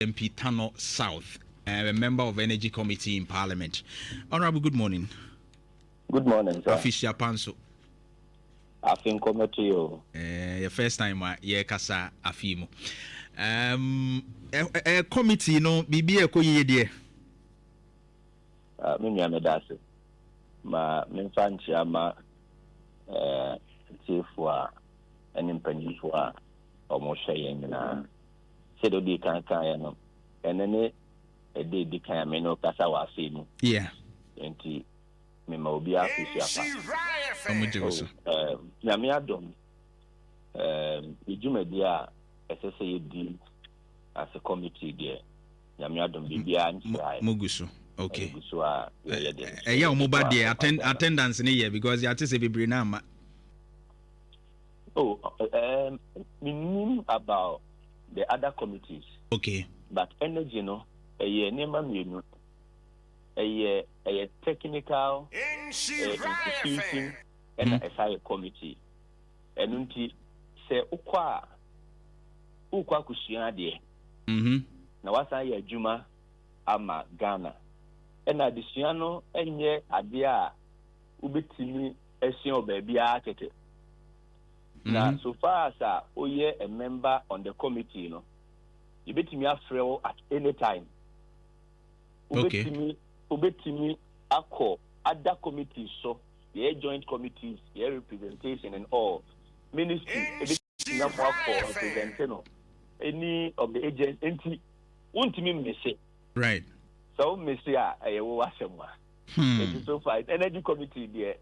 MP Tano South, a member of Energy Committee in Parliament. Honorable, good morning. Good morning, sir. Afehyia pa nso. Afe nkɔmɛto o. Your first time a yɛkasa afe mu. Committee no, biribi ɛkɔ yie deɛ? Me nua, meda ase. Ma memfa nkyia ma tiefoɔ a ɛne mpanyinfoɔ a wɔhwɛ yɛn nyinaa. Sɛdeɛ odi kan kan yɛ no, ɛno ne ɛde edi kan a me ne kasa wɔ afe mu. Nti mema obi afehyia pa. Ɔmo gye wo so. Nyame adom, dwumadi a ɛsɛ sɛ yɛdi as a committee deɛ, Nyame adom, biribiara nkyerɛ. Mo gu so. Okay. Gu so a yɛyɛ de. Ɛyɛ a ɔmo ba deɛ, attendance ne yɛ, because yɛate sɛ bebree na ama. Oh, menim about the other committees. But energy no, ɛyɛ nneɛma mmienu. Ɛyɛ technical institution ɛna ɛsa yɛ committee. Ɛno nti sɛ wokɔ a, wokɔ akosua adeɛ. Na wasan yɛ adwuma ama Ghana. Ɛna adesua no nyɛ adeɛ a wobɛtumi asua wɔ baabiara kɛkɛ. Na so far as a woyɛ a member on the committee no, yɛbɛtumi afrɛ wo at any time. Wobɛtumi akɔ other committees, so yɛyɛ joint committees, yɛyɛ representation and all. Ministry ebɛtumi akɔ represent no, any of the agents, nti wontumi mmese. Sɛ wo mmese a, ɛyɛ wo asɛm a. Nti so far energy committee deɛ,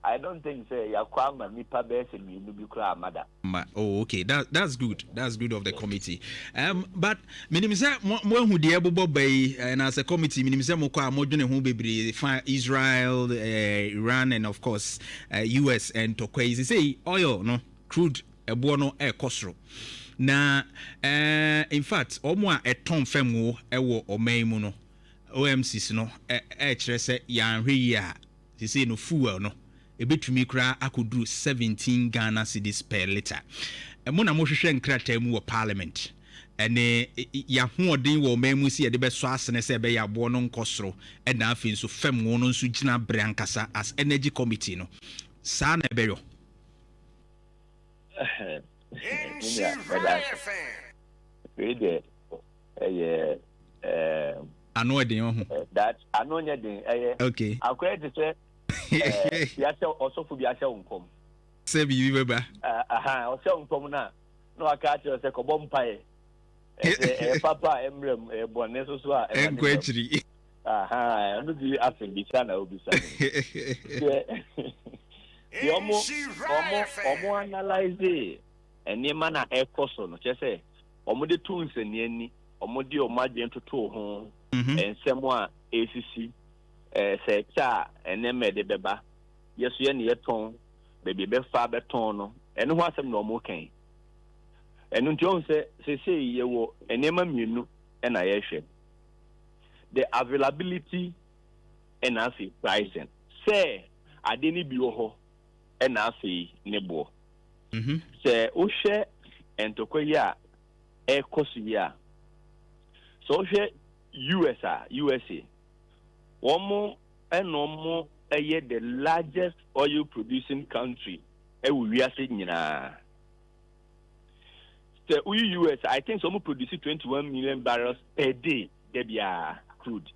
I don't think sɛ yɛakɔ ama nipa bɛyɛ sɛ mmienu bi koraa ama da. Ma, oh, okay, that's good. That's good of the committee. But minim sɛ mo ehu deɛ ɛbobɔ ba yi, na as a committee, minim sɛ mo kɔ a mo dwene ho bebree fa Israel, Iran and of course US and ntɔkwa yi. Sɛ oil no, crude ɛboɔ no ɛɛkɔ soro. Na in fact, wɔn a ɛtɔn fam wo ɛwɔ ɔman yi mu no, OMCs no ɛɛkyerɛ sɛ yɛanhwɛ yie a, sɛ no fuel no ebetumi koraa akɔduru 17 Ghana cedis per litre. Mo na mohwehwɛ nkrataa mu wɔ Parliament, ɛne yɛahoɔden wɔ ɔman mu si yɛde bɛsɔ asene sɛ ɛbɛyɛ aboɔ no nkɔ soro, ɛna afei nso fam wo no nso gyina berɛ ankasa. As energy committee no, saa na ɛbɛyɔ? Nua, mɛda ase. Wei deɛ, ɛyɛ ano ɛden ɔho. That ano nyɛ den, ɛyɛ akɔyɛ te sɛ yɛahyɛ ɔsɔfo bi ahyɛ wo nkɔm. Sɛ biribi bɛba. Ɔhyɛ wo nkɔm no a, na waka akyerɛ sɛ kɔbɔ mpaeɛ. Ɛsɛ ɛyɛ papa a ɛmmerɛ mu, ɛyɛ bɔne nso so a ɛma ne ɛnkɔ akyiri. Ɛno bi asɛmbisa na obisa deɛ ɔmo analyse nneɛma na ɛkɔ so no, kyerɛ sɛ ɔmo de to nsania ni, ɔmo de ɔmo adwene toto ho, nsɛm a esisi, sɛ ɛkyɛ a, nneɛma yɛde bɛba yɛso yɛ ne yɛtɔn baabi ɛbɛfa bɛtɔn no, ɛno ho asɛm na ɔmo kɛn. Ɛno nti ɔmo sɛ seesei yɛwɔ nneɛma mmienu ɛna yɛhwɛ the availability ɛna afei pricing, sɛ ade no bi wɔ hɔ ɛna afei ne boɔ. Sɛ wohwɛ ntɔkwa yi a ɛrekɔ so yi a, sɛ wohwɛ US a, USA wɔn ɛna wɔn ɛyɛ the largest oil producing country ɛwɔ wiase nyinaa. Sɛ woyi US, I think sɛ wɔn produce 21 million barrels per day dɛbiaa crude.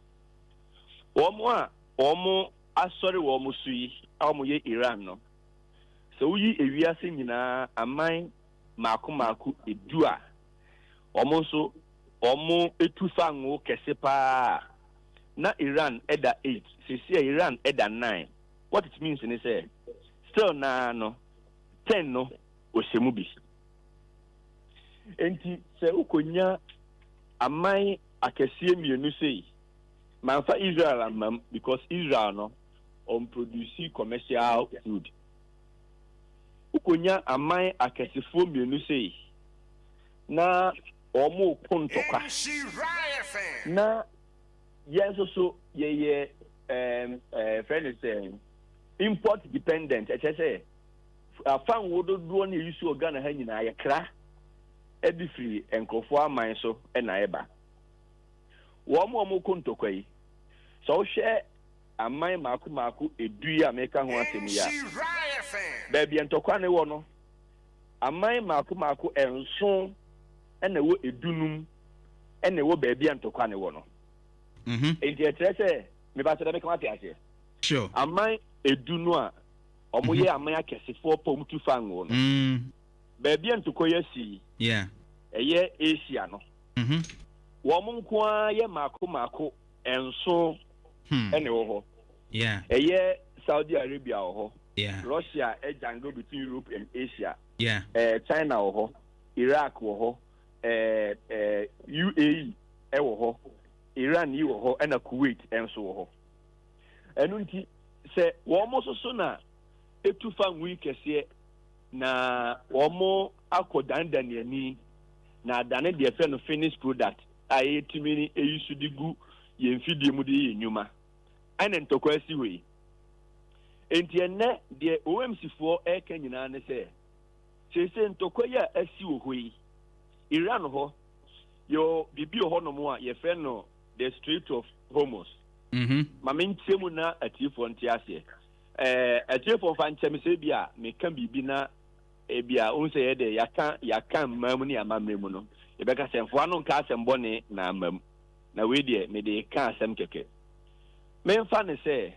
Wɔn a wɔn asɔre wɔn so yi a wɔn yɛ Iran no, sɛ woyi ewiase nyinaa aman mako mako 10 a wɔn nso wɔn etu fa ngo kɛse paa, na Iran ɛda eight, sisi a Iran ɛda nine. What it means ni sɛ still naa no 10 no ɔhyɛ mu bi. Nti sɛ wokɔnya aman akɛseɛ mmienu sei, manfa Israel amam because Israel no ɔmproduce commercial crude, wokɔnya aman akɛsefoɔ mmienu sei na wɔn ko ntɔkwa, na yɛn nso so yɛyɛ ɛɛm ɛɛ fɛn ne sɛ import dependent, ɛkyɛ sɛ afanwo dodoɔ no yɛyi so wɔ Ghana ha nyinaa yɛkra ɛde firi nkurɔfoɔ aman so ɛna ɛba. Wɔn a wɔko ntɔkwa yi, sɛ wohwɛ aman mmaako mmaako 10 yi a meka ho asɛm yi a, baabi a ntɔkwa no wɔ no, aman mmaako mmaako 7 na ɛwɔ 10 no mu na ɛwɔ baabi a ntɔkwa no wɔ no. Enti ɛkyerɛ sɛ, meba sɛ dɛ meka wate aseɛ. Sure. Aman 10 no a wɔyɛ aman akɛsefoɔ pɔ wɔn tu fa ngo no. Baabi a ntɔkwa yi asi yi, ɛyɛ Asia no. Wɔn nko ara yɛ mmaako mmaako 7 ɛna ɛwɔ hɔ. Ɛyɛ Saudi Arabia wɔ hɔ. Russia ɛjangle between Europe and Asia. China wɔ hɔ, Iraq wɔ hɔ, UAE ɛwɔ hɔ, Iran yi wɔ hɔ, ɛna Kuwait nso wɔ hɔ. Ɛno nti sɛ wɔn nso so na etu fa ngo yi kɛseɛ na wɔn akɔ dandan ani na adane deɛ fɛ no finished product a yɛtumi ne eyi so de gu yɛn mfidie mu de yɛ nnwuma, ɛna ntɔkwa asi hɔ yi. Nti ɛnɛ deɛ OMC foɔ ɛreka nyinaa ne sɛ, seesei ntɔkwa yi a asi wɔ hɔ yi, Iran hɔ yɛwɔ biribi wɔ hɔnom a yɛfrɛ no the Strait of Hormuz. Ma menkyerɛ mu na atiefoɔ nte aseɛ. Atiefoɔ mfa nkyɛm sɛ bi a meka biribi na ebi a ohun sɛ yɛde yɛaka mmaa mu ne amammerɛ mu no, yɛbɛka sɛ mfoa no nka asɛm bɔne na ama mu, na wei deɛ mede ka asɛm kɛkɛ. Memfa ne sɛ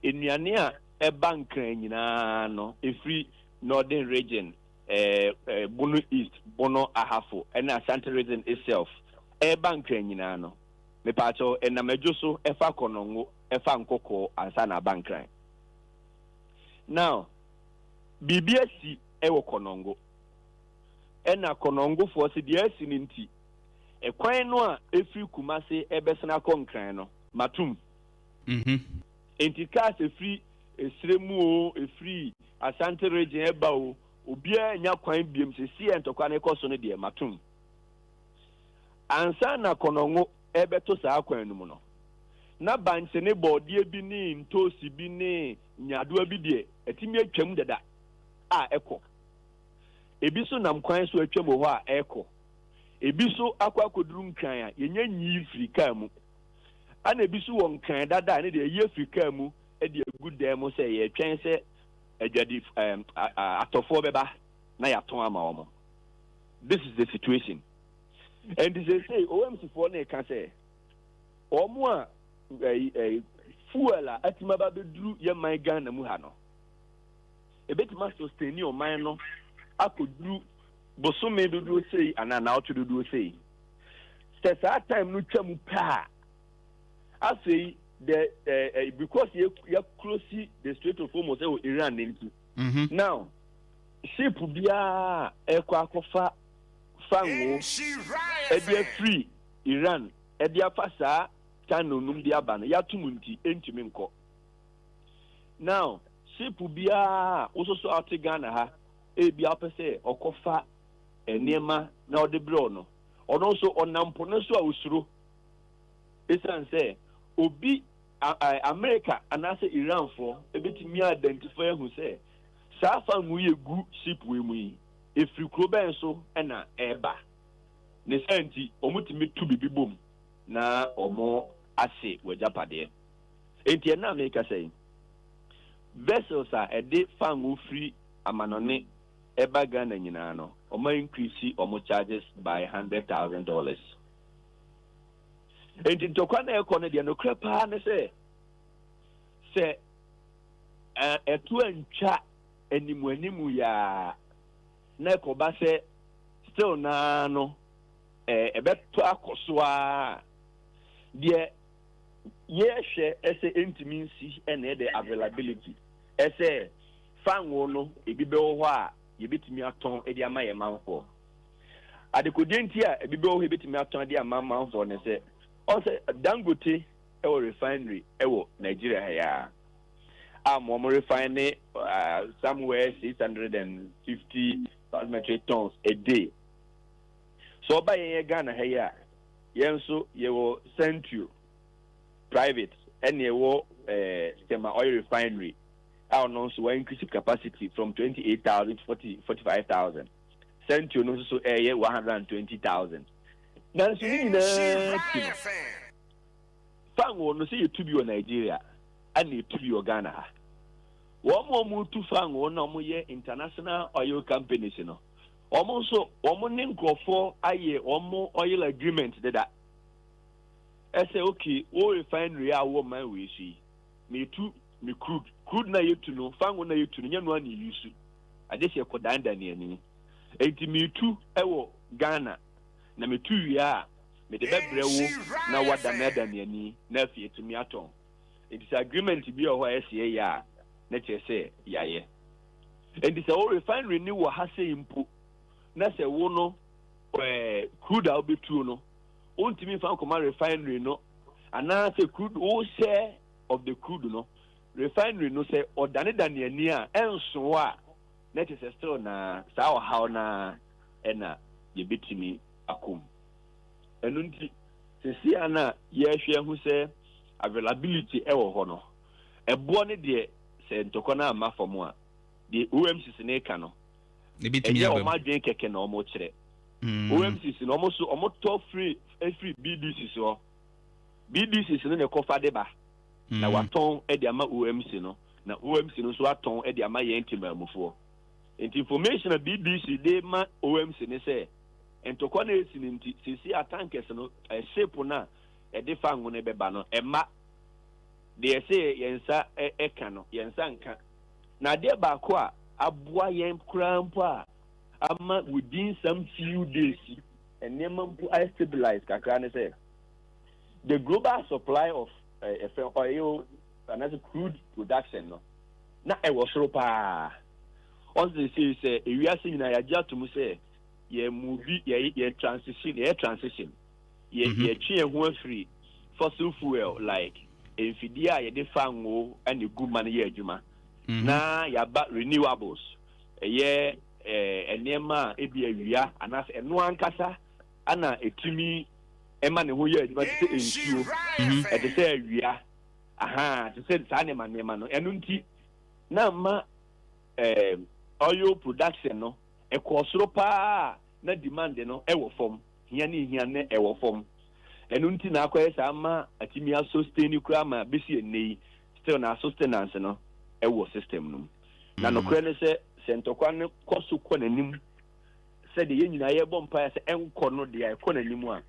nnuane a ɛba Nkran nyinaa no ɛfiri Northern Region, Bono East, Bono Ahafo ɛne Ashanti Region itself ɛba Nkran nyinaa no, mepaakyɛw, ɛnam Adwo so, ɛfa Kɔnɔngo, ɛfa Nkɔkɔɔ ansa na aba Nkran. Now biribi asi ɛwɔ Kɔnɔngo, ɛna Kɔnɔngofoɔ sɛ deɛ asi no nti, ɛkwan no a ɛfiri Kumase ɛbɛsena akɔ Nkran no matom. Nti cars ɛfiri esire mu o, ɛfiri Asante Region ɛba o, obiara nya kwan biem. Sisi yɛ ntɔkwa no kɔ so no deɛ, matom. Ansa na Kɔnɔngo ɛbɛto saa kwan no mu no, na bankye ne bɔɔdeɛ bi ne ntoosi bi ne nyaadoa bi deɛ ɛtumi atwam dada a ɛkɔ. Ebi so nam kwan so atwam wɔ hɔ a ɛkɔ. Ebi so akɔ akɔduru Nkran a yɛnyɛ nyi firi kaa mu, ɛna ebi so wɔ Nkran dada a ne deɛ ɛyi afiri kaa mu de agu dan mu sɛ yɛtwɛn sɛ adwadi atɔfoɔ bɛba na yɛatɔn ama wɔn. This is the situation. Nti seesei OMC foɔ no ka sɛ wɔn a ɛɛ ɛɛ fuel a atumi aba bɛduru yɛ man Ghana mu ha no, ebɛtumi asustain ɔman no akɔduru bosome dodoɔ sei anaa naawɔtwe dodoɔ sei. Sɛ saa time no twa mu paa, afei the because yɛ close the Strait of Hormuz ɛwɔ Iran ne nti, now ship biara ɛkɔ akɔfa fango ɛde afiri Iran ɛde afa saa channel num de aba no, yɛatum nti ɛntumi nkɔ. Now ship biara wososo a ɔte Ghana ha, ebi a ɔpɛ sɛ ɔkɔfa nneɛma na ɔde brɛ no, ɔno nso ɔnam po no so a osuro, esan sɛ obi America anaasɛ Iranfoɔ ebetumi identify ahu sɛ saa fango yi egu ship wei mu yi efiri kuro bɛn so ɛna ɛɛba ne sɛ nti wɔn tu bibi bom na wɔn ase wɔ agyapadeɛ. Nti ɛna meka sɛ vessels a ɛde fango firi amanɔne ɛba Ghana nyinaa no, wɔn increase wɔn charges by $100,000. Nti ntɔkwa na ɛkɔ no deɛ, nokorɛ paa ne sɛ ɛto antwa animu animu yaa na ɛkɔba sɛ still naa no ɛbɛtɔ akɔ so a, deɛ yɛhwɛ ɛsɛ ntumi nsi ɛna ɛde availability ɛsɛ fango no ebi bɛwɔ hɔ a yɛbɛtumi atɔn ɛde ama yɛn manfoɔ. Adekodeɛ nti a ebi bɛwɔ hɔ yɛbɛtumi atɔn ɛde ama manfoɔ ne sɛ ɔsɛ Dangote ɛwɔ refinery ɛwɔ Nigeria ha yaa a mo wɔn refine somewhere 650,000 metric tons a day. So ɔba yɛn yɛ Ghana ha yi a, yɛn nso yɛwɔ Sentuo private, ɛna ɛwɔ Tema Oil Refinery a ɔno nso wɔn increase capacity from 28,000 to 40 45,000. Sentuo no nso so ɛyɛ 120,000. Nanso ne nyinaa akyi no, fangoo no, sɛ yɛtu bi wɔ Nigeria ɛna yɛtu bi wɔ Ghana ha. Wɔn a wɔtu fangoo na wɔyɛ international oil companies no, wɔn nso wɔn ne nkurɔfoɔ ayɛ wɔn oil agreement deda. Ɛsɛ okay, wo refinery a wɔ man wei so yi, metu me crude. Crude na yɛtu no, fangoo na yɛtu no, nyɛ no a na yɛuse. Agye sɛ yɛkɔdandan ani. Enti metu wɔ Ghana na metu wie a, mede bɛbrɛ wo na woadanedane ani na afei atumi atɔn. Enti sɛ agreement bi wɔ hɔ a ɛsɛ yɛyɛ a, na kyerɛ sɛ yɛayɛ. Enti sɛ wo refinery ni wɔ ha sei mpo na sɛ wo no crude a wobɛtuo no, wontumi mfa nkɔma refinery no, anaasɛ crude wo share of the crude no, refinery no sɛ ɔdanedane ani a ɛnso hɔ a, na kyerɛ sɛ still na saa ɔhaw na ɛna yɛbɛtumi akɔ mu. Ɛno nti sɛsi a na yɛhwɛ ho sɛ availability ɛwɔ hɔ no, ɛboɔ no deɛ, sɛ ntɔkwa no amma fam a, deɛ OMCs ne ka no, ɛnyɛ ɔmo adwene kɛkɛ na ɔmo kyerɛ. OMCs no, ɔmo so ɔmo tɔ firi efiri BDCs hɔ. BDCs no na ɛkɔfa de ba na watɔn de ama OMC no, na OMC no nso atɔn de ama yɛn temaamufoɔ. Nti information a BDC de ma OMC ne sɛ ntɔkwa no esi no nti, sisi a tankers no, ship no a ɛde fa ngo no bɛba no, ɛma deɛ ɛsɛ yɛn nsa ɛka no, yɛn nsa nka. Na adeɛ baako a aboa yɛn koraa mpo a ama within some few days nneɛma mpo ayɛ stabilize kakra ne sɛ the global supply of ɛfɛ oil anaasɛ crude production no na ɛwɔ soro paa. Ɔsɛ sɛ ewiase nyinaa yɛagye ato mu sɛ yɛ move, yɛ transition, yɛ transition, yɛ yɛtwe yɛn ho afiri fossil fuel like mfidie a yɛde fa ngo ɛna egu ma no yɛ adwuma na yɛaba renewables, ɛyɛ nneɛma a ebi awia anaasɛ ɛno ankasa ana etumi ɛma ne ho yɛ adwuma, te sɛ nsuo, ɛte sɛ awia aha, te sɛ saa nneɛma no. Ɛno nti na ma oil production no ɛkɔɔ soro paa na demand no ɛwɔ fam, hia ne hia ne ɛwɔ fam. Ɛno nti na akɔyɛ saa ma atumi asustain koraa ma bɛsi ɛnnɛ yi, still na sustenance no ɛwɔ system no mu. Na nokorɛ ne sɛ, sɛ ntɔkwa no kɔ so kɔ n'anim sɛdeɛ yɛn nyinaa yɛbɔ mpaeɛ sɛ ɛnkɔ no deɛ, ɛkɔ n'anim a,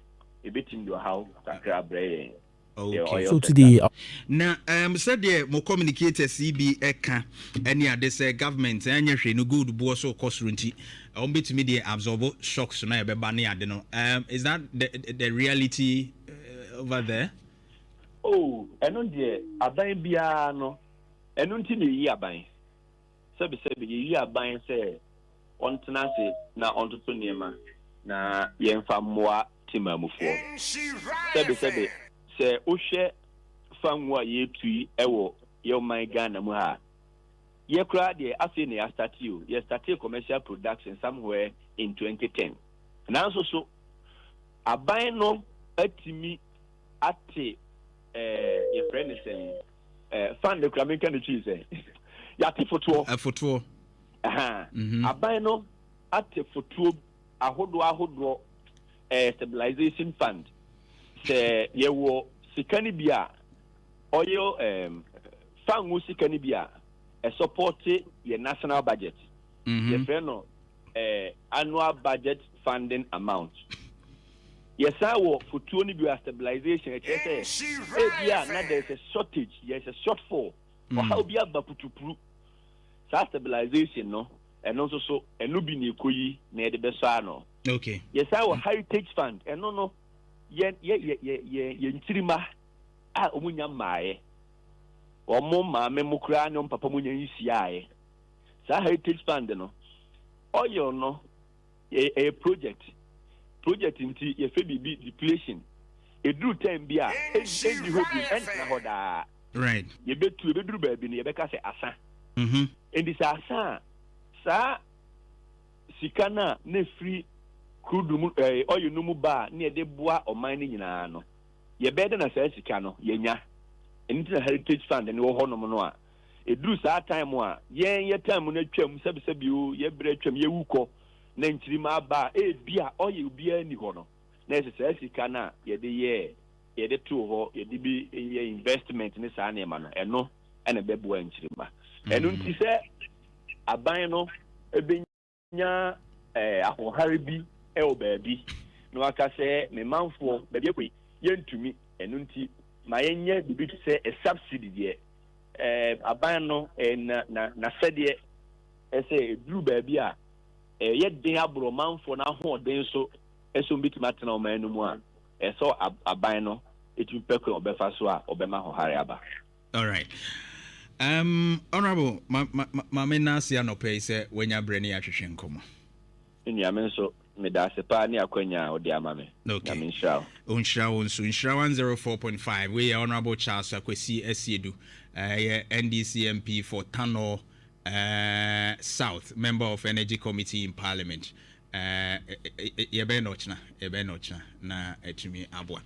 ɛbɛtumi de ɔhaw kakra abrɛ yɛn. Okay. So to the Na sɛdeɛ mo communicators yi bi ɛka ɛne ade sɛ government ɛnyɛ hwee no, gold boɔ so kɔ soro nti wɔn bɛtumi deɛ absorb shocks na ɛbɛba ne ade no, is that the reality over there? Oh, ɛno deɛ, aban biara no, ɛno nti na yɛyi aban. Sɛbisɛbi, yɛyi aban sɛ ɔntena ase na ɔntoto nneɛma na yɛmfa mmoa temaamufoɔ. Sɛbisɛbi, sɛ wohwɛ fango a yɛtu yi ɛwɔ yɛ ɔman Ghana mu ha, yɛ koraa deɛ, afei na yɛastart o. Yɛstart commercial production somewhere in 2010, nanso so aban no atumi ate yɛfrɛ ne sɛn, fund kura menka ne twii sɛ yɛate fotoɔ. Ɛfotoɔ. Aban no ate fotoɔ ahodoɔ ahodoɔ, stabilization fund, sɛ yɛwɔ sika no bi a oil fango sika no bi a ɛsupport yɛ national budget. Yɛfrɛ no annual budget funding amount. Yɛsan wɔ fotuo no bi a stabilization, ɛkyerɛ sɛ ebi a na there is a shortage, there is a shortfall, ɔhaw bi aba putupuru, saa stabilization no, ɛno nso so ɛno bi na ɛkɔ yi na yɛde bɛsɔ ano. Yɛsan wɔ heritage fund. Ɛno no yɛ yɛ yɛ yɛ yɛ yɛ nkyirima a wɔn nya mmaeɛ, wɔn maame mo koraa ne wɔn papa mo nya nhyiaeɛ. Saa heritage fund no, oil no yɛ ɛyɛ project nti yɛfɛ biribi depletion. Eduru time bi a ɛnni hɔ bi, ɛntena hɔ daa. Yɛbɛtu, yɛbɛduru baabi no, yɛbɛka sɛ asa. Nti sɛ asa a, saa sika no a na efiri crude mu, oil no mu ba a na yɛde boa ɔman no nyinaa no, yɛbɛyɛ dɛ na saa sika no yɛnya. Ɛno nti na heritage fund no wɔ hɔnom no a eduru saa time a yɛn yɛ time no atwam, sɛbisɛbi o, yɛbrɛ atwam, yɛwu kɔ na nkyirima aba a, ebi a oil biara ni hɔ no. Na ɛsɛ saa sika no a yɛde yɛɛ, yɛde too hɔ, yɛde bi yɛ investment ne saa nneɛma no, ɛno ɛna ɛbɛboa nkyirima. Ɛno nti sɛ aban no ɛbɛnya ahoɔhare bi ɛwɔ baabi na waka sɛ me manfoɔ baabi akɔ yi yɛntumi, ɛno nti ma yɛnyɛ biribi te sɛ a subsidy deɛ, aban no na na n'asɛdeɛ ɛsɛ eduru baabi a ɛyɛ den aborɔ manfoɔ n'ahoɔden so ɛsɛ wɔn bitumi atena ɔman no mu a, ɛsɛ aban no etumi pɛ kwan ɔbɛfa so a ɔbɛma ahoɔhare aba. All right. Honorable, ma ma ma me na ase anɔpɛ yi sɛ wanya berɛ ne yɛatwetwe nkɔmmɔ. Nnuame nso meda ase paa ne akwanya a wode ama me. Okay. Nyame nhyira wo. Ɔnhyira wo nso. Nhyira 104.5. Wei yɛ Honorable Charles Akwasi Asiedu, ɛyɛ NDC MP for Tano South, member of Energy Committee in Parliament. Yɛbɛyɛ no ɔkyena, yɛbɛyɛ no ɔkyena na atumi aboa.